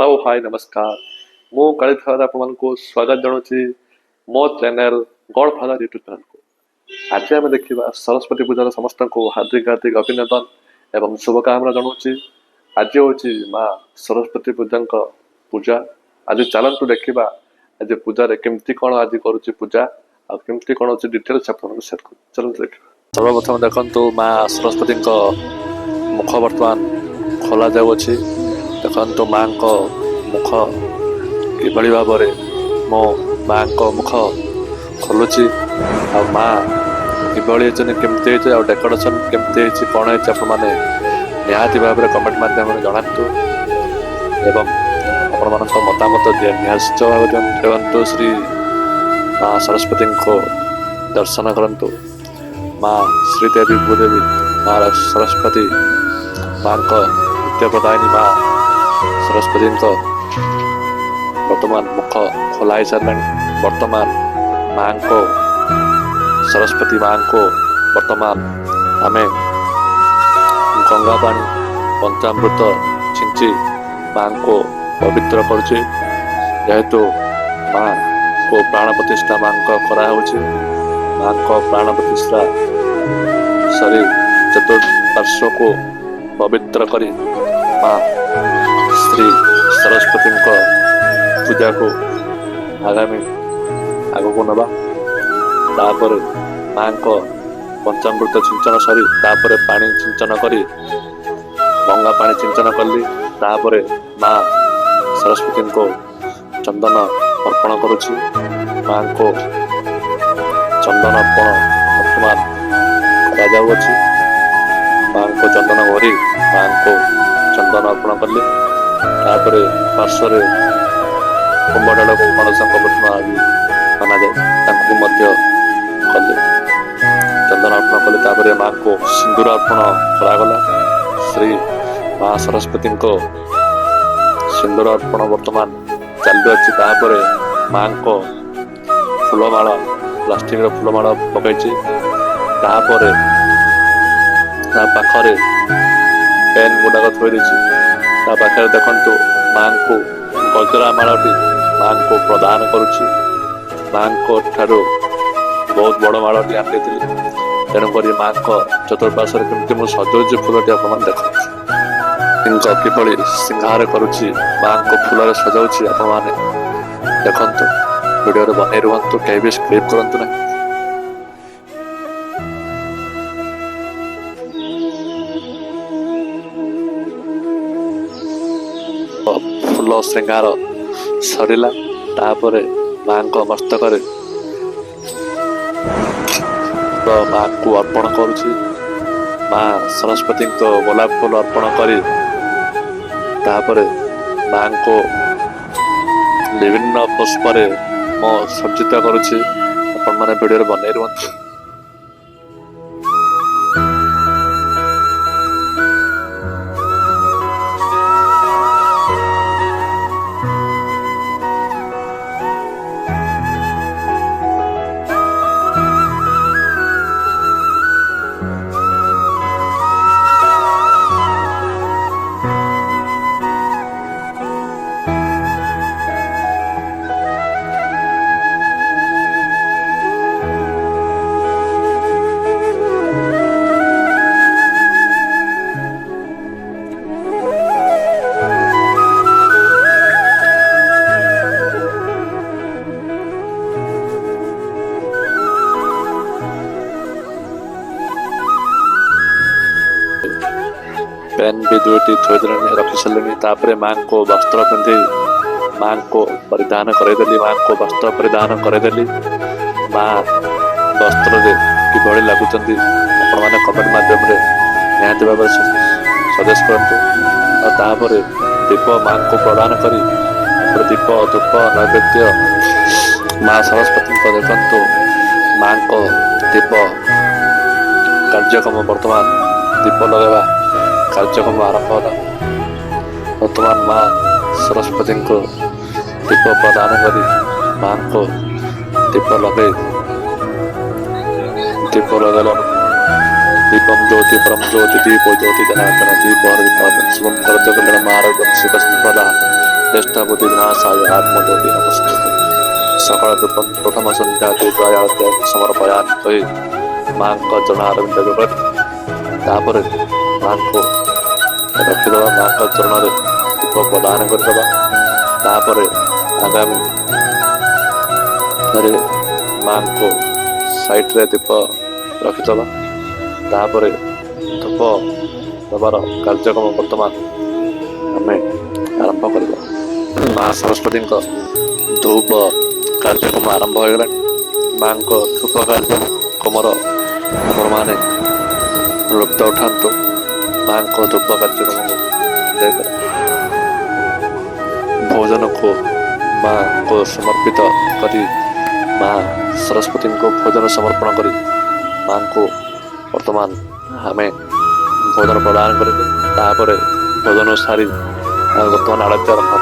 Hello, high, ନମସ୍କାର। ମୁଁ କାଳିଫାଦର ଆପଣମାନଙ୍କୁ ସ୍ୱାଗତ ଜଣାଉଛି ମୋ ଚ୍ୟାନେଲ ଗଡ୍ ଫାଦର ୟୁଟ୍ୟୁବ୍ ଚ୍ୟାନେଲକୁ। ଆଜି ଆମେ ଦେଖିବା ସରସ୍ୱତୀ ପୂଜାର ସମସ୍ତଙ୍କୁ ହାର୍ଦ୍ଦିକ ହାର୍ଦ୍ଦିକ ଅଭିନନ୍ଦନ ଏବଂ ଶୁଭକାମନା ଜଣାଉଛି। ଆଜି ହେଉଛି ମା ସରସ୍ୱତୀ ପୂଜାଙ୍କ ପୂଜା। ଆଜି ଚାଲନ୍ତୁ ଦେଖିବା ଆଜି ପୂଜାରେ କେମିତି କ'ଣ ଆଜି କରୁଛି ପୂଜା ଆଉ କେମିତି କ'ଣ ଅଛି, ଡିଟେଲ୍ସ ଆପଣଙ୍କୁ ସେୟାର କରୁଛି। ଚାଲନ୍ତୁ ଦେଖିବା। ସର୍ବପ୍ରଥମେ ଦେଖନ୍ତୁ, ମା ସରସ୍ୱତୀଙ୍କ ମୁଖ ବର୍ତ୍ତମାନ ଖୋଲା ଯାଉଅଛି। ଦେଖନ୍ତୁ ମାଙ୍କ ମୁଖ କିଭଳି ଭାବରେ ମୋ ମାଙ୍କ ମୁଖ ଖୋଲୁଛି ଆଉ ମା କିଭଳି ହେଇଛନ୍ତି, କେମିତି ହେଇଛି ଆଉ ଡେକୋରେସନ୍ କେମିତି ହେଇଛି, କ'ଣ ହେଇଛି, ଆପଣମାନେ ନିହାତି ଭାବରେ କମେଣ୍ଟ ମାଧ୍ୟମରେ ଜଣାନ୍ତୁ ଏବଂ ଆପଣମାନଙ୍କ ମତାମତ ନିଶ୍ଚୟ ଭାବେ ଦିଅନ୍ତୁ। ଦେଖନ୍ତୁ, ଶ୍ରୀ ମା ସରସ୍ୱତୀଙ୍କୁ ଦର୍ଶନ କରନ୍ତୁ। ମା ଶ୍ରୀଦେବୀ, ଭୂଦେବୀ ମା ସରସ୍ୱତୀ ମାଙ୍କ ନିତ୍ୟ ପ୍ରଦାୟିନୀ ମା ସରସ୍ୱତୀଙ୍କ ବର୍ତ୍ତମାନ ମୁଖ ଖୋଲା ହେଇସାରିଲାଣି। ବର୍ତ୍ତମାନ ମାଙ୍କ, ସରସ୍ୱତୀ ମାଙ୍କୁ ବର୍ତ୍ତମାନ ଆମେ ଗଙ୍ଗା ପାଣି, ପଞ୍ଚାମୃତ ଛିଞ୍ଚି ମାଙ୍କୁ ପବିତ୍ର କରୁଛେ। ଯେହେତୁ ମାଙ୍କୁ ପ୍ରାଣ ପ୍ରତିଷ୍ଠା ମାଙ୍କ କରାହେଉଛି, ମାଙ୍କ ପ୍ରାଣ ପ୍ରତିଷ୍ଠା ସରି ଚତୁଃପାର୍ଶ୍ୱକୁ ପବିତ୍ର କରି ମା ଶ୍ରୀ ସରସ୍ୱତୀଙ୍କ ପୂଜାକୁ ଆଗାମୀ ଆଗକୁ ନେବା। ତାପରେ ମାଙ୍କ ପଞ୍ଚାମୃତ ଛିଞ୍ଚନ ସରି ତାପରେ ପାଣି ଛିଞ୍ଚନ କରି, ଗଙ୍ଗା ପାଣି ଛିଞ୍ଚନ କଲି। ତାପରେ ମା ସରସ୍ୱତୀଙ୍କୁ ଚନ୍ଦନ ଅର୍ପଣ କରୁଛି। ମାଙ୍କୁ ଚନ୍ଦନ ଅର୍ପଣ ବର୍ତ୍ତମାନ କରାଯାଉଅଛି। ମାଙ୍କୁ ଚନ୍ଦନ ଘୋରି ମାଙ୍କୁ ଚନ୍ଦନ ଅର୍ପଣ କଲି। ତାପରେ ପାର୍ଶ୍ୱରେ କୁମ୍ଭଡାଳକୁ ଗଣେଶଙ୍କ ପ୍ରତିମା ବି ମନାଯାଏ, ତାଙ୍କୁ ମଧ୍ୟ କଲେ, ଚନ୍ଦନ ଅର୍ପଣ କଲେ। ତାପରେ ମାଙ୍କୁ ସିନ୍ଦୁର ଅର୍ପଣ କରାଗଲା। ଶ୍ରୀ ମା ସରସ୍ୱତୀଙ୍କ ସିନ୍ଦୁର ଅର୍ପଣ ବର୍ତ୍ତମାନ ଚାଲୁଅଛି। ତାପରେ ମାଙ୍କ ଫୁଲମାଳ, ପ୍ଲାଷ୍ଟିକର ଫୁଲମାଳ ପକାଇଛି। ତାପରେ ତା ପାଖରେ ପେନ୍ ଗୁଡାକ ଥୋଇ ଦେଇଛି। ତା ପାଖରେ ଦେଖନ୍ତୁ, ମାଙ୍କୁ ଗଜରା ମାଳଟି ମାଙ୍କୁ ପ୍ରଦାନ କରୁଛି। ମାଙ୍କ ଠାରୁ ବହୁତ ବଡ ମାଳଟି ଆଣିଦେଇଥିଲି। ତେଣୁକରି ମାଙ୍କ ଚତୁର୍ପାର୍ଶ୍ୱରେ କେମିତି ମୁଁ ସଜଉଛି ଫୁଲଟି, ଆପଣମାନେ ଦେଖନ୍ତୁ। କିଭଳି ସିଂହାର କରୁଛି, ମାଙ୍କ ଫୁଲରେ ସଜାଉଛି, ଆପଣମାନେ ଦେଖନ୍ତୁ। ଭିଡ଼ିଓରେ ବନେଇ ରୁହନ୍ତୁ, କେହି ବି ସ୍କିପ୍ କରନ୍ତୁ ନାହିଁ। ଫୁଲ ଶୃଙ୍ଗାର ସରିଲା। ତାପରେ ମାଙ୍କ ମସ୍ତକରେ ମାଙ୍କୁ ଅର୍ପଣ କରୁଛି। ମା ସରସ୍ୱତୀଙ୍କ ଗୋଲାପ ଫୁଲ ଅର୍ପଣ କରି ତାପରେ ମାଙ୍କୁ ବିଭିନ୍ନ ପୁଷ୍ପରେ ମୁଁ ସଜ୍ଜିତ କରୁଛି। ଆପଣମାନେ ଭିଡ଼ିଓରେ ବନେଇ ରୁହନ୍ତୁ। ପେନ୍ ବି ଦୁଇଟି ଥୋଇଦେଲେଣି, ରଖି ସାରିଲେଣି। ତାପରେ ମାଙ୍କୁ ବସ୍ତ୍ର ପିନ୍ଧି ମାଙ୍କୁ ପରିଧାନ କରେଇଦେଲି। ମାଙ୍କୁ ବସ୍ତ୍ର ପରିଧାନ କରେଇଦେଲି। ମା ବସ୍ତ୍ରରେ କିଭଳି ଲାଗୁଛନ୍ତି, ଆପଣମାନେ କମେଣ୍ଟ ମାଧ୍ୟମରେ ନିହାତି ଭାବରେ ସଜେଷ୍ଟ କରନ୍ତୁ। ଆଉ ତାପରେ ଦୀପ ମାଙ୍କୁ ପ୍ରଦାନ କରି ତାପରେ ଦୀପ, ଧୂପ, ନୈବେଦ୍ୟ ମା ସରସ୍ୱତୀଙ୍କ। ଦେଖନ୍ତୁ, ମାଙ୍କ ଦୀପ କାର୍ଯ୍ୟକ୍ରମ, ବର୍ତ୍ତମାନ ଦୀପ ଲଗାଇବା କାର୍ଯ୍ୟକ୍ରମ ଆରମ୍ଭ ହେଲା। ବର୍ତ୍ତମାନ ମା ସରସ୍ୱତୀଙ୍କୁ ଦୀପ ପ୍ରଦାନ କରି ମାଙ୍କୁ ଦୀପ ଲଗାଇ, ଦୀପ ଲଗାଇଲା। ଦୀପಂ ଜ୍ୟୋତି ପରମ ଜ୍ୟୋତି, ଦୀପ ଜ୍ୟୋତି ଜନାର୍ଦ୍ଦନ, ଦୀପ ହରତି ପାପಂ, ଶୁଭಂ କରତ କଲ୍ୟାଣ ଆରୋଗ୍ୟମ ସୁଖ ସମ୍ପଦା। ଜ୍ୟେଷ୍ଠ ବୁଦ୍ଧି ବିନାଶାୟ ଆତ୍ମଜ୍ୟୋତି ନମସ୍ତୁତେ। ସକାଳ ପ୍ରଥମ ସନ୍ଧ୍ୟା ଆଳତି ସମର୍ପୟାମି କହି ମାଙ୍କ ଚରଣାରବିନ୍ଦ କରି ତାପରେ ମାଙ୍କୁ ରଖିଦେବା, ମାଙ୍କ ଚରଣରେ ଦୀପ ପ୍ରଦାନ କରିଦେବା। ତାପରେ ଆଗାମୀ ରେ ମାଙ୍କୁ ସାଇଡ଼ରେ ଦୀପ ରଖିଦେବା। ତାପରେ ଧୂପ ଦେବାର କାର୍ଯ୍ୟକ୍ରମ ବର୍ତ୍ତମାନ ଆମେ ଆରମ୍ଭ କରିବା। ମା ସରସ୍ୱତୀଙ୍କ ଧୂପ କାର୍ଯ୍ୟକ୍ରମ ଆରମ୍ଭ ହୋଇଗଲାଣି। ମାଙ୍କ ଧୂପ କାର୍ଯ୍ୟକ୍ରମର ଆପଣମାନେ ଲୁପ୍ତ ଉଠାନ୍ତୁ। ମାଙ୍କ ଧୂପ କାର୍ଯ୍ୟକ୍ରମକୁ ଏନ୍ଜୟ। ଭୋଜନକୁ ମାଙ୍କୁ ସମର୍ପିତ କରି, ମା ସରସ୍ୱତୀଙ୍କୁ ଭୋଜନ ସମର୍ପଣ କରି ମାଙ୍କୁ ବର୍ତ୍ତମାନ ଆମେ ଭୋଜନ ପ୍ରଦାନ କରିବୁ। ତାପରେ ଭୋଜନ ସାରି ଆମେ ବର୍ତ୍ତମାନ ଆଳତି ଆରମ୍ଭ।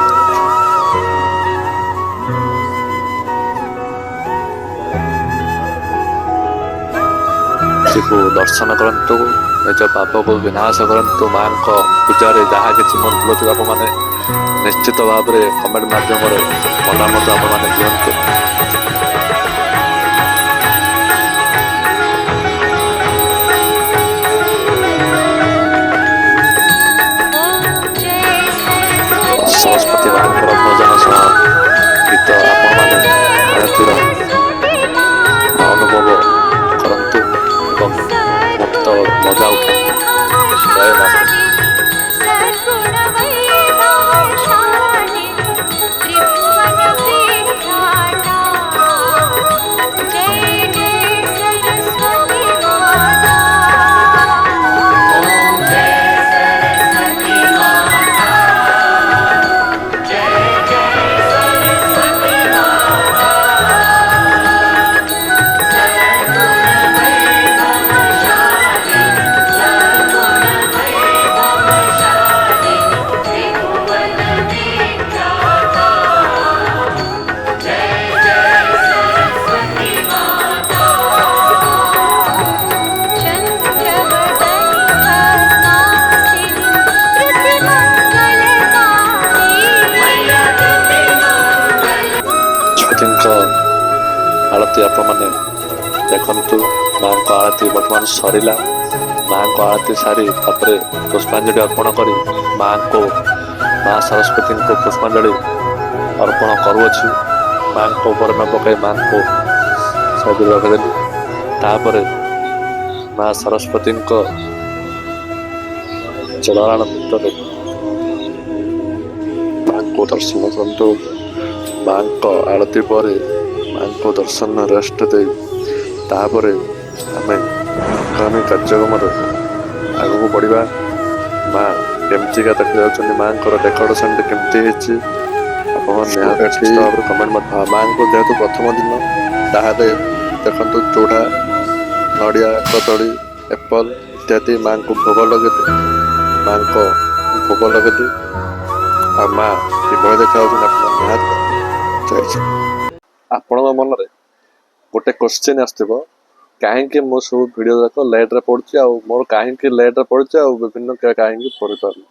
କୁ ଦର୍ଶନ କରନ୍ତୁ, ନିଜ ପାପକୁ ବିନାଶ କରନ୍ତୁ। ମାଙ୍କ ପୂଜାରେ ଯାହା କିଛି ମୋର ଭୁଲ ଥିବ, ଆପଣମାନେ ନିଶ୍ଚିତ ଭାବରେ କମେଣ୍ଟ ମାଧ୍ୟମରେ ମତାମତ ଆପଣମାନେ ଦିଅନ୍ତୁ। ସରସ୍ୱତୀ ମାଙ୍କର ଭଜନ ସହ ଗୀତ ଆପଣମାନେ ଆଳତିର ଅନୁଭବ କରନ୍ତୁ ଏବଂ ମୁକ୍ତ ମଜା ଉଠାନ୍ତୁ। ଜୟ ମା ସରସ୍ୱତୀ। सद्गुणवैभवशालिनि त्रिभुवनविख्याता, जय जय सरस्वती माता। ॐ जय सरस्वती माता, जय जय सरस्वती माता, सद्गुणवैभवशालिनि, सद्गुणवैभवशालिनि, त्रिभुवनविख्याता, जय जय सरस्वती माता। चन्द्रवदनि पद्मासिनि कृतिमङ्गलकारि। मया कृतिमङ्गल ସରସ୍ୱତୀଙ୍କ ଆଳତି ଆପଣମାନେ ଦେଖନ୍ତୁ। ମାଙ୍କ ଆଳତି ବର୍ତ୍ତମାନ ସରିଲା। ମାଙ୍କ ଆଳତି ସାରି ତାପରେ ପୁଷ୍ପାଞ୍ଜଳି ଅର୍ପଣ କରି ମାଙ୍କୁ, ମା ସରସ୍ୱତୀଙ୍କୁ ପୁଷ୍ପାଞ୍ଜଳି ଅର୍ପଣ କରୁଅଛି। ମାଙ୍କ ଉପରେ ନ ପକାଇ ମାଙ୍କୁ ସାଇଡ଼ରେ ରଖିଦେଲି। ତାପରେ ମା ସରସ୍ୱତୀଙ୍କ ଚରଣାରବିନ୍ଦରେ ମାଙ୍କୁ ଦର୍ଶନ କରନ୍ତୁ। ମାଙ୍କ ଆଳତି ପରେ ମାଙ୍କୁ ଦର୍ଶନ ରେଷ୍ଟ ଦେଇ ତାପରେ ଆମେ ଆଗାମୀ କାର୍ଯ୍ୟକ୍ରମରେ ଆଗକୁ ବଢ଼ିବା। ମା କେମିତିକା ଦେଖାଯାଉଛନ୍ତି, ମାଙ୍କର ଡେକୋରେସନଟି କେମିତି ହେଇଛି, ଆପଣ ନିହାତି ଏଠି ନିଶ୍ଚିତ ଭାବରେ କମେଣ୍ଟ ମଧ୍ୟ। ମାଙ୍କୁ ଯେହେତୁ ପ୍ରଥମ ଦିନ, ତାହେଲେ ଦେଖନ୍ତୁ ଚୁଡ଼ା, ନଡ଼ିଆ, କଦଳୀ, ଆପଲ୍ ଇତ୍ୟାଦି ମାଙ୍କୁ ଭୋଗ ଲଗେଇଲି। ମାଙ୍କ ଭୋଗ ଲଗେଇଲି ଆଉ ମା କିଭଳି ଦେଖାଯାଉଛନ୍ତି ଆପଣ ନିହାତି। ଜୟ ଜଗନ୍ନାଥ। ଆପଣଙ୍କ ମନରେ ଗୋଟେ କୋଶ୍ଚିନ୍ ଆସୁଥିବ, କାହିଁକି ମୁଁ ସବୁ ଭିଡ଼ିଓ ଯାକ ଲେଟ୍ରେ ପଡ଼ୁଛି ଆଉ ମୋର କାହିଁକି ଲେଟ୍ରେ ପଡ଼ୁଛି ଆଉ ବିଭିନ୍ନ କାହିଁକି ପଢ଼ିପାରୁନି?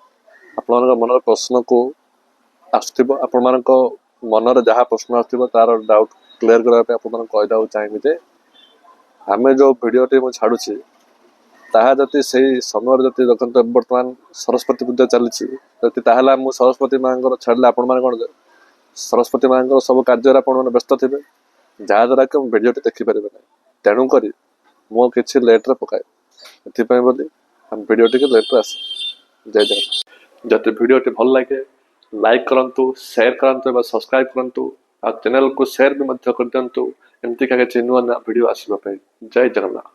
ଆପଣମାନଙ୍କ ମନରେ ପ୍ରଶ୍ନକୁ ଆସୁଥିବ। ଆପଣମାନଙ୍କ ମନରେ ଯାହା ପ୍ରଶ୍ନ ଆସୁଥିବ, ତାର ଡାଉଟ୍ କ୍ଲିୟର କରିବା ପାଇଁ ଆପଣମାନଙ୍କୁ କହିଦେବାକୁ ଚାହିଁବି ଯେ ଆମେ ଯେଉଁ ଭିଡ଼ିଓଟି ମୁଁ ଛାଡ଼ୁଛି, ତାହା ଯଦି ସେଇ ସମୟରେ ଯଦି ଦେଖନ୍ତୁ, ଏବେ ବର୍ତ୍ତମାନ ସରସ୍ୱତୀ ପୂଜା ଚାଲିଛି, ଯଦି ତାହେଲେ ମୁଁ ସରସ୍ୱତୀ ମାଙ୍କର ଛାଡ଼ିଲେ ଆପଣମାନେ କ'ଣ ସରସ୍ୱତୀ ମାଙ୍କର ସବୁ କାର୍ଯ୍ୟରେ ଆପଣମାନେ ବ୍ୟସ୍ତ ଥିବେ, ଯାହାଦ୍ୱାରା କି ମୁଁ ଭିଡ଼ିଓଟି ଦେଖିପାରିବେ ନାହିଁ। ତେଣୁକରି ମୁଁ କିଛି ଲେଟ୍ରେ ପକାଏ। ଏଥିପାଇଁ ବୋଲି ଆମ ଭିଡ଼ିଓ ଟିକେ ଲେଟ୍ରେ ଆସେ। ଜୟ ଜଗନ୍ନାଥ। ଯଦି ଭିଡ଼ିଓଟି ଭଲ ଲାଗେ, ଲାଇକ୍ କରନ୍ତୁ, ସେୟାର କରନ୍ତୁ ଏବଂ ସବସ୍କ୍ରାଇବ୍ କରନ୍ତୁ ଆଉ ଚ୍ୟାନେଲକୁ ସେୟାର ବି ମଧ୍ୟ କରିଦିଅନ୍ତୁ, ଏମିତିକା କିଛି ନୂଆ ନୂଆ ଭିଡ଼ିଓ ଆସିବା ପାଇଁ। ଜୟ ଜଗନ୍ନାଥ।